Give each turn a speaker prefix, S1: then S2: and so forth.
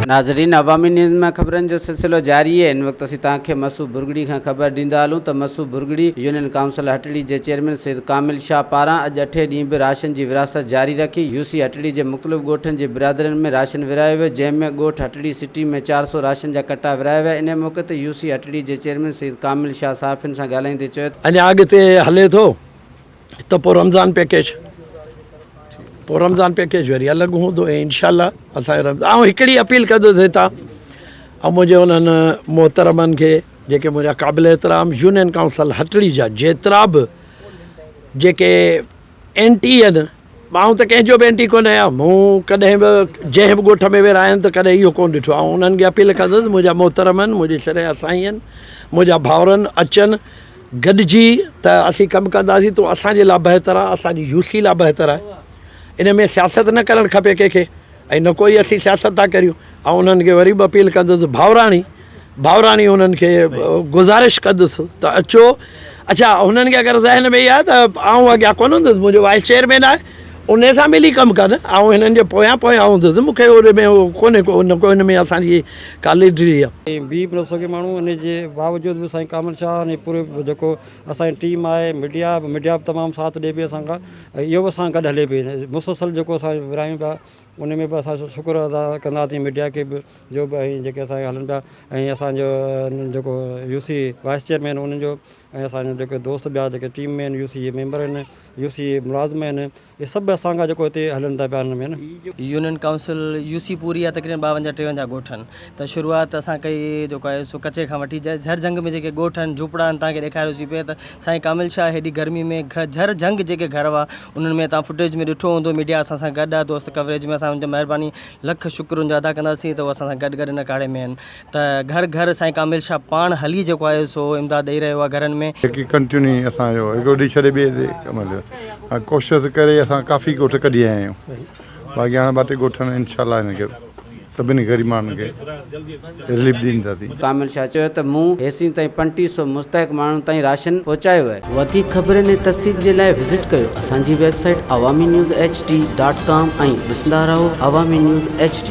S1: ناظرين عوامي نيوز مان خبرن جو سلسلو جاري آهي هن وقت اسين توهان کي مسو ڀرڳڙي کان خبر ڏيندا هلون ته مسو ڀرڳڙي يونين ڪائونسل هٽڙي جي چيئرمين سيد ڪامل شاهه پاران اڄ اٺين ڏينهن به راشن جي ورهاست جاري رکي يو سي هٽڙي جي مختلف ڳوٺن جي برادرين ۾ راشن ورهايو ويو جنهن ۾ ڳوٺ هٽڙي سٽي ۾ 400 راشن جا ڪٽا ورهايا ويا انهي موقعي تي يو سي هٽڙي جي چيئرمين سيد ڪامل شاهه صحافين سان ڳالهائيندي چيو ته
S2: اڃا اڳتي هلي ٿو ته پوء رمضان پيڪيج پوء رمضان پيڪيج وري الڳ هوندو ۽ انشاء الله اسان جو رمضان آئون هڪڙي اپيل ڪندس هتان ۽ منهنجي انهن محترمن کي جيڪي منهنجا قابل احترام يونين ڪائونسل هٽڙي جا جيترا به جيڪي اينٽي آهن آئون ته ڪنهن جو به اينٽي ڪونه آهيان مون ڪڏهن به جنهن به ڳوٺ ۾ ويرا آهن ته ڪڏهن اهو ڪونه ڏٺو آئون انهن کي اپيل ڪندس منهنجا محترم آهن منهنجي سر جا سائين آهن منهنجا ڀائر آهن اچن گڏجي ته اسين ڪم ڪنداسين تو اسان جي لاء بهتر آهي اسان جي يو سي لاء بهتر آهي ان ۾ سياست نه ڪرڻ کپي ڪنهن کي ۽ نه ڪوئي اسين سياست ٿا ڪريون آئون انهن کي وري به اپيل ڪندس ڀائراڻي ڀائراڻي انهن کي گذارش ڪندس ته اچو اڇا هنن کي اگر ذهن ۾ اها آهي ته آئون اڳيان ڪونه هوندس منهنجو وائيس چيئرمين آهي ان سان ملي ڪم ڪن آئون هنن جي پويان پويان هوندس مون کي ان ۾ ڪونهي ڪو نه ڪو ان ۾ اسان جي ڪا ليڊري آهي.
S3: ۽ بي به نٿو سگهي ماڻهو ان جي باوجود به سائين ڪامل شاهه ۽ پوري جيڪو اسان جي ٽيم آهي ميڊيا به ميڊيا به تمام ساٿ ڏي پئي اسان کان ۽ اهو به اسان سان گڏ هلي پئي مسلسل جيڪو اسان ورهايون پيا ان ۾ به اسان شڪر ادا ڪنداسين ميڊيا کي به جو به ۽ جيڪي اسان هلن پيا ۽ اسان جو جيڪو يو سي وائيس چيئرمين انهن جو ۽ اسان جا جيڪي دوست ٻيا جيڪي ٽيم ۾ آهن يو سي جي ميمبر آهن يو سي ملازم آهن اهي سڀ اسان کان جيڪو هتي هلن ٿا پيا ان ۾ نه.
S4: يونين ڪائونسل يو سي پوري آهي تقريبن ٻاونجاهه ٽيونجاهه ڳوٺ آهن ته شروعات اسان ڪئي جيڪو آهي سو ڪچي کان وٺي جهر جهنگ ۾ جيڪي ڳوٺ آهن جهوپڙا آهن توهان کي ڏيکاريوسين پئي ته سائين ڪامل شاهه هيڏي گرمي ۾ جهر جهنگ جيڪي گهر هئا انهن ۾ توهان فوٽيج ۾ ڏٺو هوندو ميڊيا اسان سان گڏ آهي دوست ڪوريج ۾ اسان ان جو مهرباني لک شڪر ان جو ادا ڪنداسين ته هو اسان سان گڏ گڏ ان ڪاڙهي ۾ آهن ته گهر گهر سائين ڪامل شاهه پاڻ هلي جيڪو آهي سو امداد ڏئي رهيو آهي گهرن ۾.
S5: جيڪي ڪنٽينيو اسان جو هڪڙو ڏينهن ڇڏي ٻئي تي ڪم هليو هاڻي ڪوشش ڪري اسان ڪافي ڳوٺ ڪڍي آيا آهيون باقي هاڻي ٻه ٽي ڳوٺ آهن انشاء الله هن کي سڀني غريب ماڻهن کي رليف ڏينداسين.
S1: ڪامل شاهه چيو ته مون هيسين تائين پنٽيهه سو مستحق ماڻهن تائين راشن پهچايو آهي. وڌيڪ خبرن ۽ تفصيل جي لاء وزٽ ڪيو اسان جي website Awami news H D dot com ۽ ڏسندا رهو عوامي نيوز ايڇ ڊي.